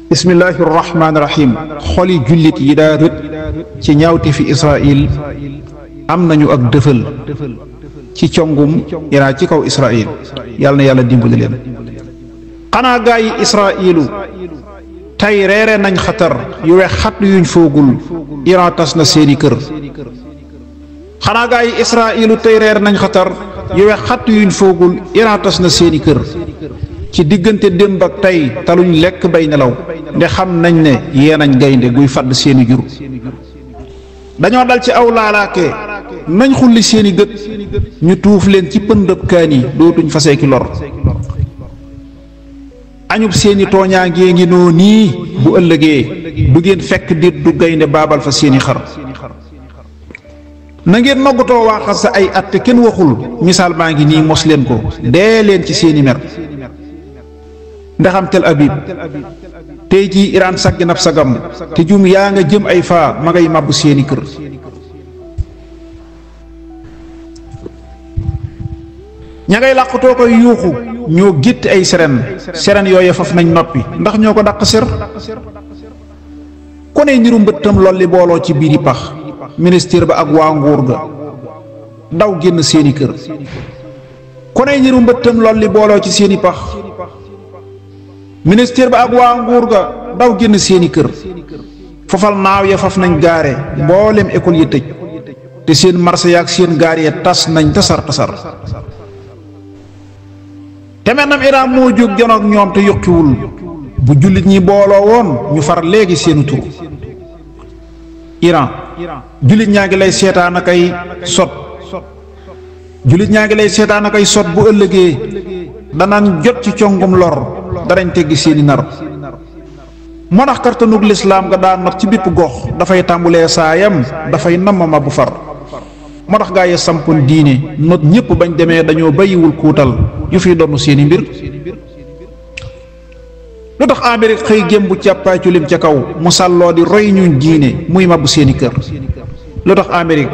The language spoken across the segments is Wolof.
bismillahi rahmaani rahim xoli jullit yi daa rët ci ñaawte fi Israël am nañu ak dëfal ci congum Iran ci kaw Israël yàlla na yàlla dimbali leen. xanaa gaa yi Israëlu tey reere nañ xatar yu wex xat yuñ foogul Iran tas na seeni kër. xanaa gaa yi Israëlu tey reere nañ xatar yu wex xat yuñ foogul Iran tas na seeni kër. ci diggante démb ak tey taluñ lekk bay nelaw nde xam nañ ne yee nañ gaynde guy fàdd seeni jur. dañoo dal ci aw laalaake nañ xulli seeni gët ñu tuuf leen ci pëndëb kaan yi dootuñ fasee ki lor. añub seeni tooñaa ngee ngi noo nii bu ëllëgee du ngeen fekk dit du gaynde baabal fa seeni xar. na ngeen noggatoo waaxal sa ay at te kenn waxul misaal baa ngi nii mos leen ko dee leen ci seeni mer. ndaxam Tel Aviv tey jii Iran saggi nab sagam te jum yaa nga jëm ay faa ma ngay màbbu seeni kër. ña ngay làqutoo koy yuuxu ñoo gétti ay seren yooye faf nañ noppi ndax ñoo ko dàq ser. ku ne niru mbëttam lolli booloo ci biiri pax ministère ba ak waa nguur ga daw génn seeni kër. ku ne niru mbëttam lolli booloo ci seeni pax ministère ba ak waa nguur ga daw génn seeni kër. fofal naaw ya faf nañ gaare mboolem école yi tëj te seen marché yaak seen gaar ya tas nañ tasar te mennam Iran moo jóg janoog ñoom te yokkiwul bu jullit ñi booloo woon ñu far léegi seenu tur. Iran jullit ñaa ngi lay seetaan akay sot jullit ñaa ngi lay seetaan akay sot bu ëllëgee danañ jot ci congum lor danañ teggi seeni nar. moo tax kartanug lislaam nga daan not ci bépp gox dafay tàmbulee saayam dafay nammama bu far. moo tax gaa yi sampoon diine not ñépp bañ demee dañoo bàyyiwul kuutal yu fiy donn seeni mbir. lu tax Amérique xëy gém bu càppaacu lim ca kaw mu sàlloo di roy ñun diine muy mabbu seeni kër. lu tax Amérique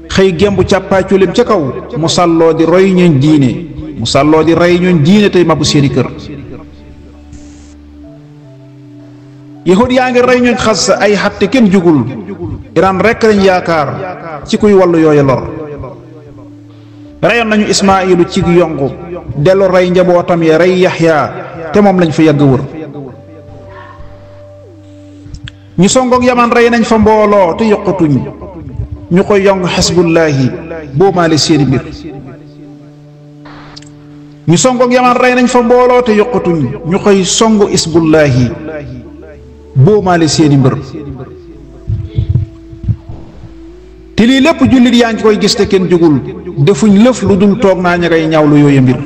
xëy gém bu càppaacu lim ca kaw mu sàlloo di roy ñun diine mu sàlloo di rey ñun diine tey mabbu seeni kër. yahud yaa ngi rey ñooñ xas ay xatte kenn jugul Iran rekk lañ yaakaar ci kuy wallu yooya lor. reyoon nañu Ismaayilu cig yongu dellu rey njabootam ya rey Yaxya te moom lañ fa yàgg wër. ñu songoog Yaman rey nañ fa mbooloo te yokkatuñ ñu koy yong xisbullaahi boomaale seeni mbir. ñu songoog Yaman rey nañ fa mbooloo te yokkatuñ ñu koy songu xisbullaahi boomaale seeni mbër. te lii lépp jullit yaa ngi koy gis te kenn jógul defuñ lëf lu dul toog naa ña ngay ñaawlu yooyu mbir.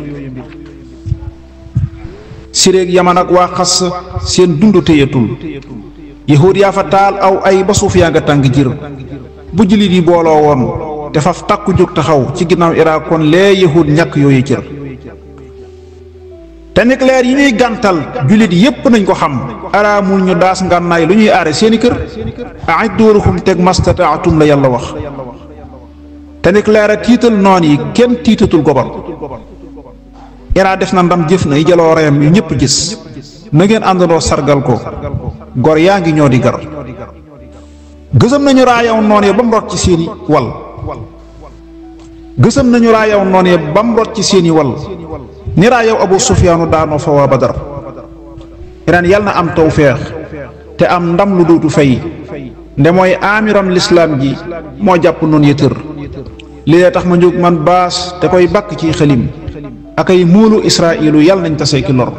siréeg Yaman ak waa xas seen dund téyatul yahud yaa fa taal aw ay ba suuf yaa nga tàng jër. bu jullit yi booloo woon te faf takku jóg taxaw ci ginnaaw Irak kon lee yahud ñàkk yooyu cër. te nucléaire yi ñuy gàntal jullit yépp nañ ko xam araamul ñu daas ngànnaay lu ñuy aare seeni kër. a'iddu lahum teg mastata'tum la yàlla wax. te nucléaire a tiital noon yi kenn tiitatul gobar. Iran def na ndam jëf na yi jaloo reyam yu ñëpp gis na ngeen àndandoo sargal ko gor yaa ngi ñoo di gar. gësam nañu raayaw noon ya ba mu rot ci seeni wal gësam nañu raayaw noon ya ba mu rot ci seeni wal ni raayaw Abu Sufyaanu daanoo fa waa Badar. Iran yal na am tawfeex te am ndam lu dootu fay nde mooy amiram lislaam ji moo jàpp noonu ya tër. li lee tax ma jóg man baas te koy bàkk ci xelim akay muulu Israa'ilu yal nañ tasee ki lor.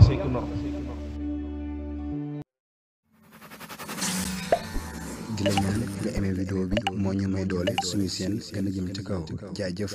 di la ñaan nga aimé vidéo bi moo ñu may doole suñu seen gën a jëm ci kaw jaajëf.